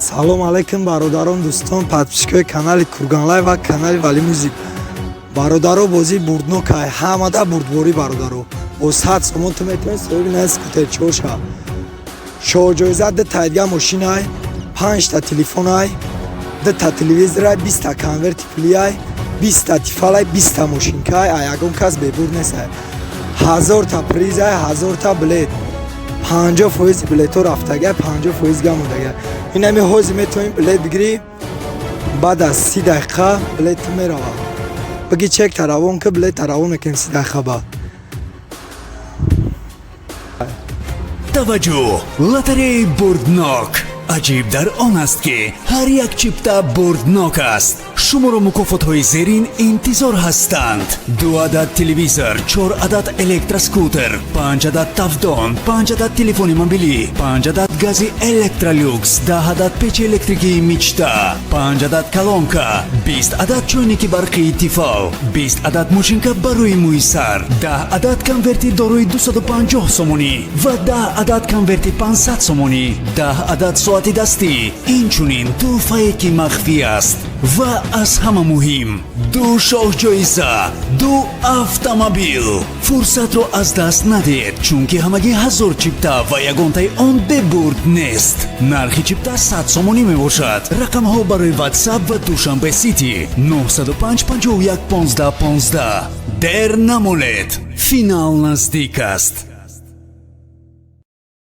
Салом алейкум, бародарон, дӯстон, подписчикои канали Курганлай ва канали Вали Мюзик. Бародаро, бозии бурднокай, ҳамада бурдборӣ. Бародаро, бо 100 сомон ту метавонӣ соҳиби на скутерчиҳо шав. Шоҳҷоиза дута дига мошинай, панҷта телефонай, дута телевизорай, 20-та конверти пулиай, 20-та Тефалай, 20-та мошинкай. А ягон кас бебурд нестай. 1000-та призай, 1000-та билет. 50 фоизи билетҳо рафтага, 50 фоиз гамондага. Инами ҳозир метавонӣ билет бигирӣ, баъд аз 30 дақиқа билет меравад. Биги, чек таравон ки, билет таравон мекунем 30 дақиқа баъд. Таваҷҷӯҳ! Лотареяи бурднок. Аҷиб дар он аст, ки ҳар як чипта бурднок аст. Шуморо мукофотҳои зерин интизор ҳастанд: ду адад телевизор, чор адад электроскутер, панҷ адад тафдон, панҷ адад телефони мобилӣ, панҷ адад гази Электролюкс, 10 адад печи электрикии Мечта, панҷ адад колонка, 20 адад чойники барқии Тефал, 20 адад мошинка барои мӯи сар, 10 адад конверти дорои 250 сомонӣ ва 10 адад конверти 500 сомонӣ, 10 адад соати дастӣ, инчунин тӯҳфае, ки махфӣ аст, ва аз ҳама муҳим, ду шоҳҷоиза, ду автомобил. Фурсатро аз даст надиҳед, чунки ҳамагӣ 1000 чипта ва ягонтаи он бебурд нест. Нархи чипта 100 сомонӣ мебошад. Рақамҳо барои Ватсап ва Душанбе Сити: 905 51 15 15. Дер намонед, финал наздик аст.